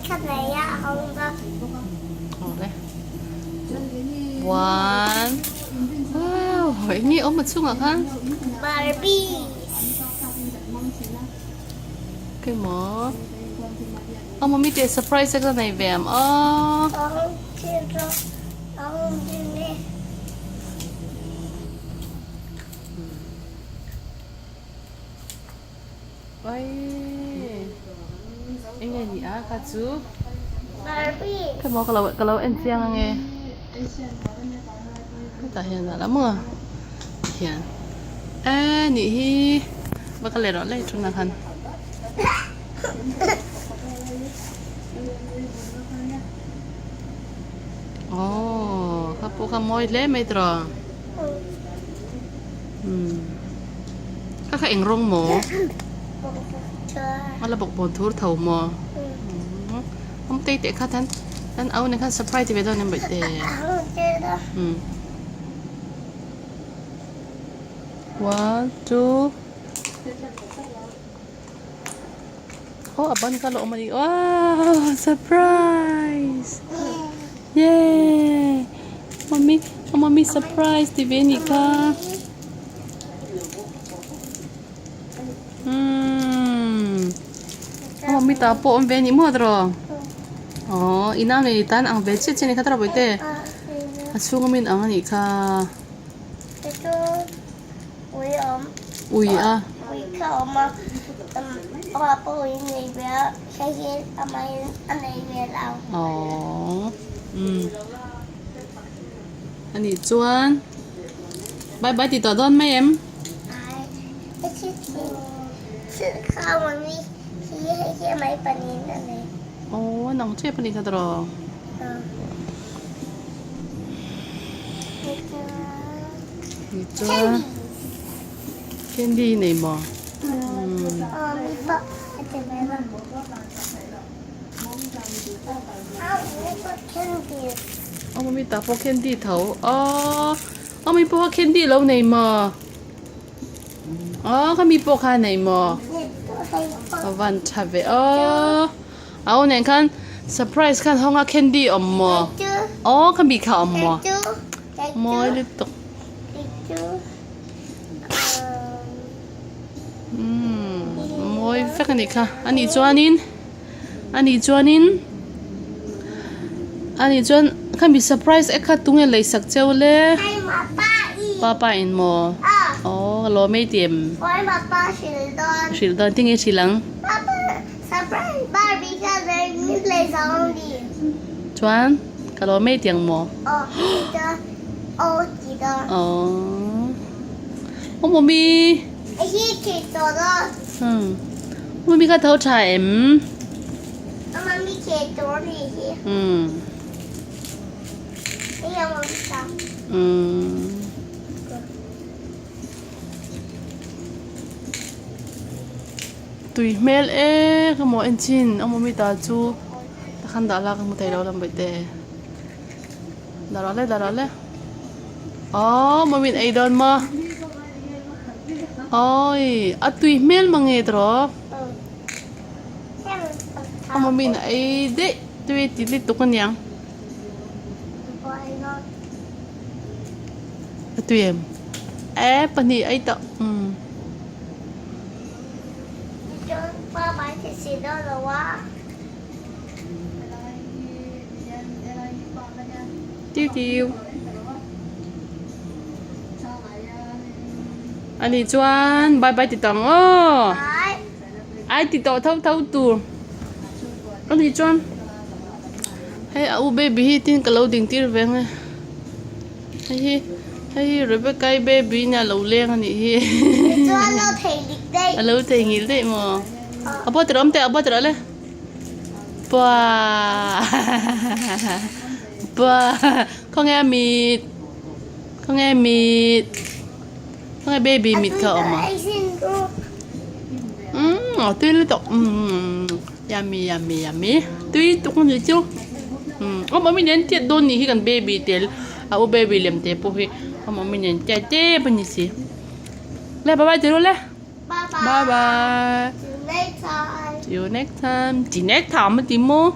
kha nei a a hawng a. Awle. One. Wow, eng nge awm a chungah khan? Barbie. Ke maw? Aw mummy teh surprise a ka nei ve am aw. Awng chin rawh. Awng chin e. Oi. Eng nge ni a kha chu? Barbie. Ke maw ka lo ka lo en chiang ange. Hetah hian a la maw? Hian. E nih hi. Va ka leh rawh le thuna khan. Aww kha pawh kha mawi hle mai tiraw umm kha kha eng rawng maw a la bawk bawn thur tho maw awm tei teh kha tan tan au nen khan surprise ti ve dawn em bawihte umm one two. Oh a ban kha la awm a ni wow surprise yay mummy mummy surprise ti ve anih kha umm mummy tah pawh awm ve anih maw tiraw aww i nau nen i tan ang ve chiah chiah anih kha tiraw bawihte a chhung awmin ang anih kha. Ui Ui a. Ui kha awm a, pa pawh ui nei ve a, hei hi amahin a nei ve lo. Aww umm anih chuan bye bye ti tawh dawn mai em? Ai hei hi thil kha mami hi hei hi amah panin a nei. Aww a nang tep anih kha tawh. Tichuan candy nei maw? Aw mami tah pawh candy tho aw aw mi pawh kha candy lo nei maw? Aw kha mi pawh kha nei maw? A van tha ve aw. A aw nen khan surprise khan hawng a candy awm maw? Aw ka mi kha awm maw? Mawi lutuk. Umm mawi vek a nih kha. A nih chuanin a nih chuanin a nih chuan khami surprise ek kha tunge lei sak cheu le? Papa in maw? Aw lawm ei ti em? Hrilh dawn tinge hrilh ang? Surprise Barbie kha rei min lei zawng ni. Chuan ka lo mei tiang maw? Aw ti da aw ti da. Aw aw mummy. Hi ti to da. Hmm mummy kha tho tha em? Mummy ke to ni hi. Hmm. Hi mummy ta. Hmm. Tui hmel e ka maw en chin a mawmi ta chu ta khan dah la ka hmu thei lo lam bawih te dah rawh le dah rawh le aww mawmi in ei dawn maw awii a tui hmel mange tawh a mawmi in a ei daih tui ti lutuk aniang a tui em e pahnih ei tawh umm. Tiu tiu. Ani chuan bye bye ti tawh ang aw. Ai ti tawh tho tho tur. Ani chuan hei a u baby hi tin ka lo ding tir ve ang e. Hei hi hei hi Rebecca i baby nia lo leng a nih hi. A lo theihnghilh daih maw. A pawh tirh awm teh a pawh tirh le. Pua pua khawnge a mit khawnge a mit khawnge baby mit kha a awm a. Umm a tui lutuk umm yummy yummy yummy tui tuk a nih chu umm awm awm in en tiat dawn nih hi kan baby te a u baby lem te pawh hi awm awm in en tiat tep a ni si le bye bye ti ru le bye bye See you next time. See you next time. See you next time ti maw.